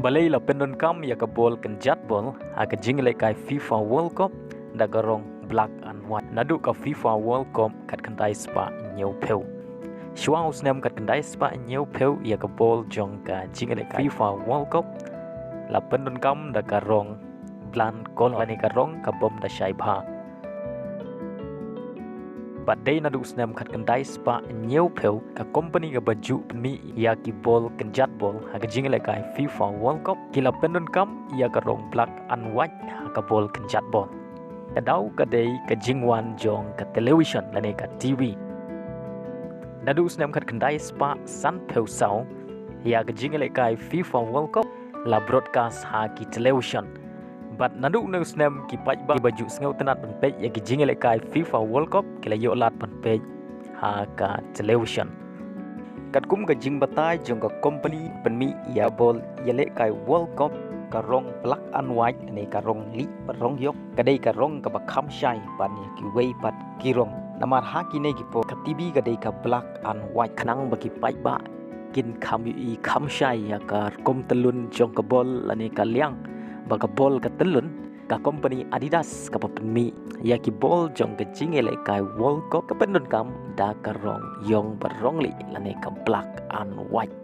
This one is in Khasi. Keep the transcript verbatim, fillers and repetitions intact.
Balei la pyndonkam ïa ka bol kynjat bol ha ka jingïalehkai FIFA World Cup da ka rong black and white naduh ka FIFA World Cup khatkhyndai spah hynñiewphew. Shuwa u snem khatkhyndai spah hynñiewphew ïa ka bol jong ka jingïalehkai FIFA World Cup la pyndonkam da ka rong bland color lane ka rong ka bym da shai bha. Bad dei naduh u snem khatkhyndai spah hynñiewphew ka company kaba ju pynmih ïa ki bol kynjat bol ha ka jingïalehkai FIFA World Cup ki la pyndonkam ïa ka rong black and white ha ka bol kynjat bol. Ka daw ka dei ka jingwan jong ka television lane ka T V. Naduh u snem khatkhyndai spah sanphew saw ïa ka jingïalehkai FIFA World Cup la broadcast ha ki television. Bad naduh une u snem ki paidbah kiba ju sngewtynnat ban peit ïa ki jingïalehkai FIFA World Cup ki la ïoh lad ban peit ha ka television. Katkum ka jingbatai jong ka company pynmih ïa bol ïalehkai World Cup, ka rong black and white ne ka rong lieh bad rong ïoh ka dei ka rong kaba kham shai ban ïa kiwei pat ki rong. Namar ha kine ki por ka T V ka dei ka black and white khnang ba ki paidbah kin kham ïohi kham shai ïa ka rukom tyllun jong ka bol lane ka liang ba ka bol ka tyllun. Ka company Adidas kaba pynmih ïa ki bol jong ka jingïalehkai World Cup ka pyndonkam da ka rong ïong bad rong lieh lane ka black and white.